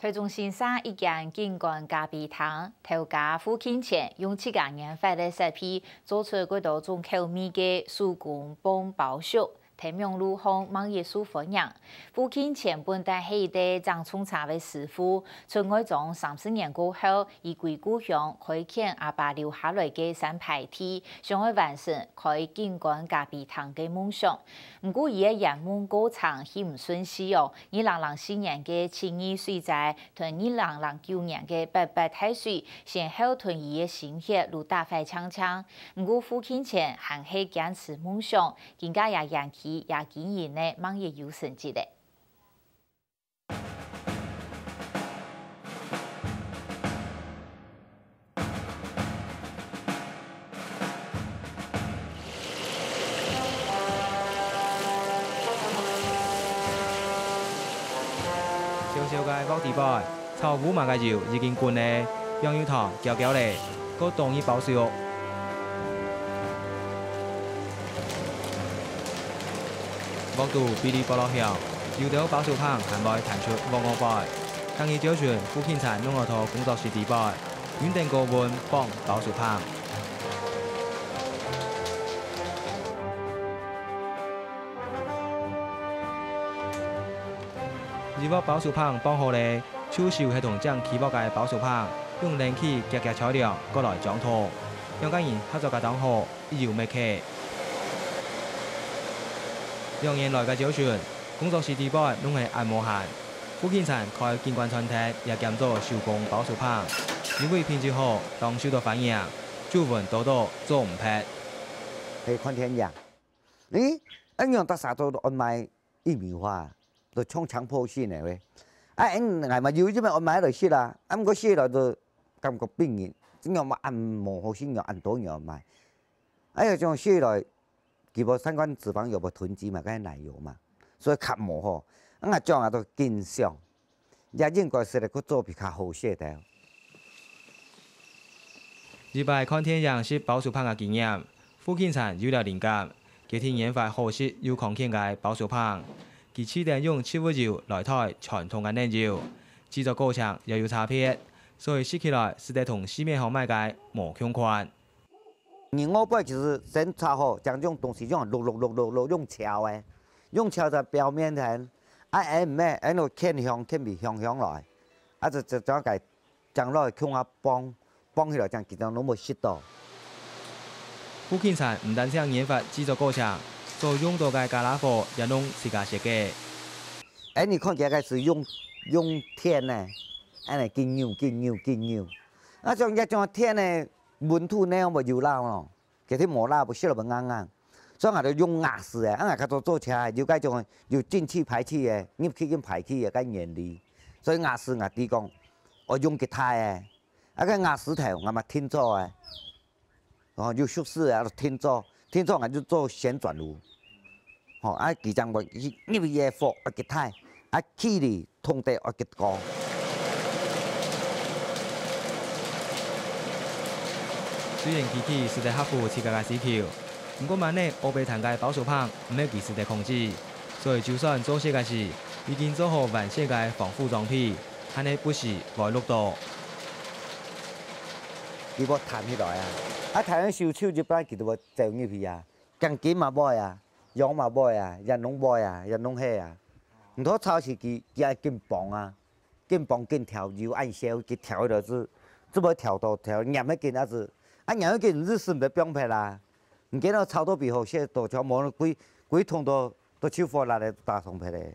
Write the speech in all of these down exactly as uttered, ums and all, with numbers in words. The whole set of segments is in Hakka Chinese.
臺中新社一間景觀咖啡廳，頭家傅慶全用自家研發个設備，做出幾多種口味个手工磅包粟，在網路項蠻受歡迎。傅慶全本底係一個整重車个師傅，出外莊三十年過後，佢歸故鄉開墾阿爸留下來个三排地，想愛完成開景觀咖啡廳个夢想。毋過，佢个圓夢過程係毋順序哦， 二零零四年个七二水災，同二零零九年个八八大水，先後同佢个心血都打壞淨淨。毋過傅慶全還係堅持夢想，今下也延續佢个經營呢，蠻有成績个。 燒燒个鑊底背，炒烏麻个油已經滾咧，香油糖焦焦咧，過倒入包粟。鑊肚嗶哩啵咯響，有兜包粟礐還會彈出鑊外背。當日朝晨，傅慶全攏愛到工作室底背， 用等高溫磅包粟礐。一鑊包粟礐磅好咧，就收係同正起鑊个包粟礐，用冷氣遽遽晬涼，過來裝桶。兩個人合作甲當好，一有默契。兩年來个朝晨，工作室底背攏係恁無閒。 傅慶全開景觀餐廳，也兼做手工包粟礐，因為品質好，當受到歡迎，就問多多做毋忒。去看電影，咦，恁樣大家都愛買玉米花，都像強迫性个喂。啊，𠊎𠊎嘛有這邊愛買來食啊，啊，毋過食來就感覺病人，真樣嘛，恁無好食，恁多人愛買。哎呀，這樣食來，佢無三酸脂肪油無囤積嘛，該奶油嘛，所以較無好。啊，這樣啊，都緊想。 也應該食个較做比較好食个。一擺看電影食包粟礐个經驗，傅慶全有了靈感，決定研發好食又康健个包粟礐。佢試等用植物油來代傳統个奶油，製作過程也有差別，所以食起來使得同市面項賣个無共款。 你外背其實先炒好，將這種東西用摝摝摝摝摝用樵个，用樵在表面上，啊，恁毋係，恁樣牽香牽味香香來，啊，就就將該將落去共下磅，磅起來，將其中攏無食到。傅慶全毋單淨研發製作過程，所用到个加拉火也攏自家設計。哎，你看這個係用用電个，恁樣緊扭緊扭緊扭，啊，像這種電个 溫度呢，會有罅咯，其實無罅，會燒到會硬硬。所以𠊎就用瓦斯个，啊，𠊎較早做車，有該種有進氣排氣个，入氣跟排氣个該原理。所以瓦斯𠊎知講，愛用較大个，啊，該瓦斯頭𠊎嘛訂做个，哦，有熟識个，訂做，訂做𠊎就做旋轉爐。 吼，啊，佢正會去入去个火愛較大，啊，氣力通得愛較高。雖然機器使得合乎自家个需求，毋過滿呢烏白彈个包粟礐毋係佢使得控制，所以就算做事个時，已經做好完善个防護裝備，還係不時會熝到。佢會彈起來啊，啊，彈起手手一擺佢就會走入去啊，鋼筋嘛會啊。 羊嘛會啊，也攏會啊，也攏係啊。毋過炒時佢佢愛緊磅啊，緊磅緊調，油恁燒，佢調起來就，就會調到調，黏起緊啊就，啊黏起緊就使毋得放撇啦。毋見得炒到比好食多，像無歸歸桶都都手火辣个打上撇咧。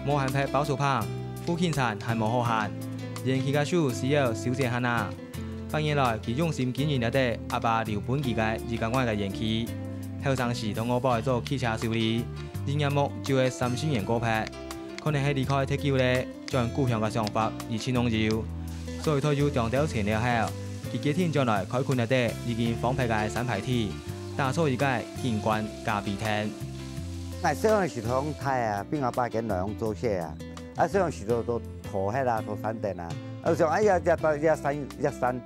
無閒撇包粟礐，傅慶全還無好閒，延期个手需要修剪下啊。八年來，佢用心經營這個阿爸留分佢个一家外个園區。後生時到外背做汽車修理，一眼目就係三四年過撇，可能係離開忒久咧。 轉故鄉个想法一直攏有，所以到有長兜錢了後，佢決定轉來開墾這個已經荒廢个三排地，打造一個景觀咖啡廳。𠊎細漢時頭大啊，分𠊎爸跟老公做事啊，啊細漢時頭都拖鞋啊，拖三等啊， 𠊎想，哎呀，這，這，這山，這山，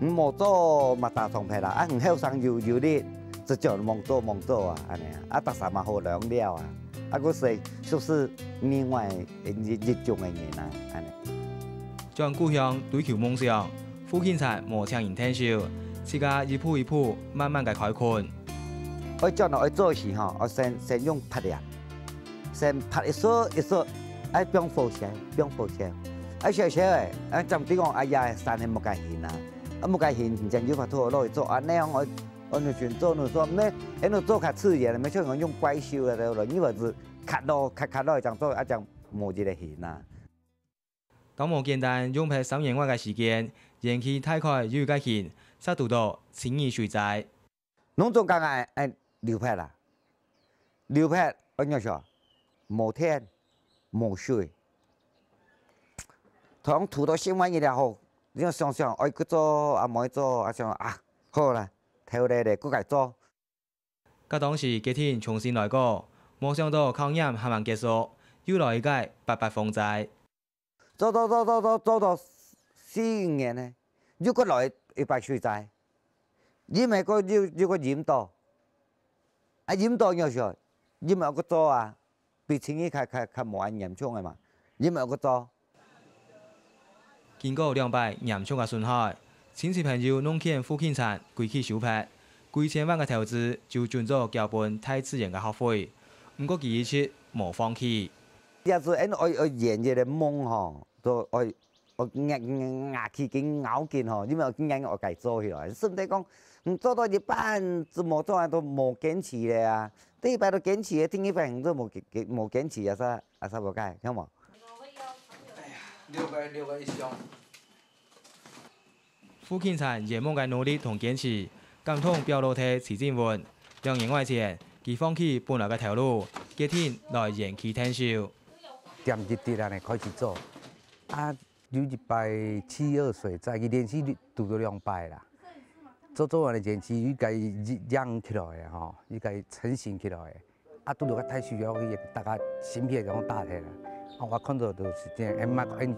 無做嘛打爽忒啦，啊，後生有，有力，就叫望做，望做啊，恁呢啊，啊，逐儕嘛好量了啊，啊，故所以就是另外一，一種个人啊，恁呢。將故鄉追求夢想，傅慶燦無請人𢯭手，自家一步一步慢慢个開墾。愛將來愛做時吼，愛先，先用拍个。 先拍一撮一撮，愛放火燒，放火燒，愛燒燒个，啊，暫時講，哎呀，山係無該形啊，啊，無該形，真有法度落去做，啊，恁樣愛，愛恁樣做，恁樣做，毋係，恁樣做較自然，毋係像講用怪手啊，對毋對？你話係卡落，卡，卡落，正做，啊，正無一個形啊。 當無簡單，用忒三年外个時間，園區大概有一個形，煞堵到青泥水災。農作工啊，哎，流忒啦，流忒，哎，仰般？無電，無水。當堵到新灣一了後，你想想，哎，去做啊，無去做啊，想啊，好啦，頭來咧，過來做。 該當時決定重新來過，無想到考驗還吂結束，又來一個八八風災。做做做做做做到四五年呢，又過來一擺水災，因為過又又過淹到，啊淹到仰般，因為過做啊， 比青泥較較較無恁嚴重个嘛，因為有个做。經過兩擺嚴重个損害，親戚朋友攏勸傅慶燦歸去收忒，幾千萬个投資就準做交分大自然个學費。毋過佢一直無放棄。也係因為愛愛圓一個夢吼，都愛 哦，牙牙牙齒緊咬緊吼，因為今年愛改做起來，順便講，嗯，做到一半，怎麼做啊，都無堅持了啊。第一擺都堅持了，第二擺你都無堅無堅持啊，啥啊啥無改，聽無？哎呀，六個六個一箱。傅慶燦圓夢个努力同堅持，感動表露在徐靜文。兩年外前，佢放棄本來个頭路，決定來園區𢯭手。點一滴啊，開始做啊。 有一擺七二水災，佢連續堵著兩擺啦。做做完了前期，佢該硬起來个吼，佢該成型起來个。啊，堵著个大水災，佢大家心血攏打忒啦。啊，我看著就是這樣，哎，嘛，哎，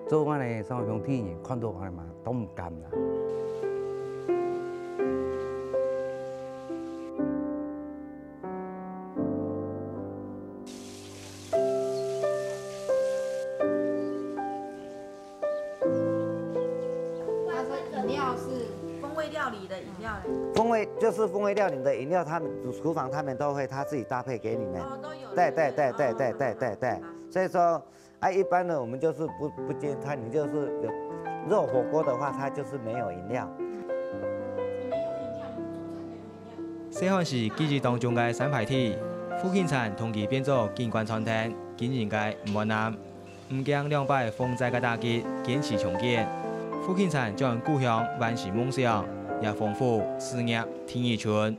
做完了，上兄弟人看著完了嘛，都毋甘啦。 它是飲料是风味料理的饮料嘞。风味，就是风味料理的饮料，他们厨房他们都会，他自己搭配给你们。哦，都有。对对对对对对对对。好。所以说，啊，一般的我们就是不不建议他，你就是有，如果火锅的话，它就是没有饮料。没有饮料，煮菜没有饮料。 細漢時記憶當中个三排地，傅慶燦同佢變做景觀餐廳，經營个毋滿足。毋驚兩擺風災个打擊，堅持重建。傅慶燦將故鄉還係夢想，也豐富事業第二春。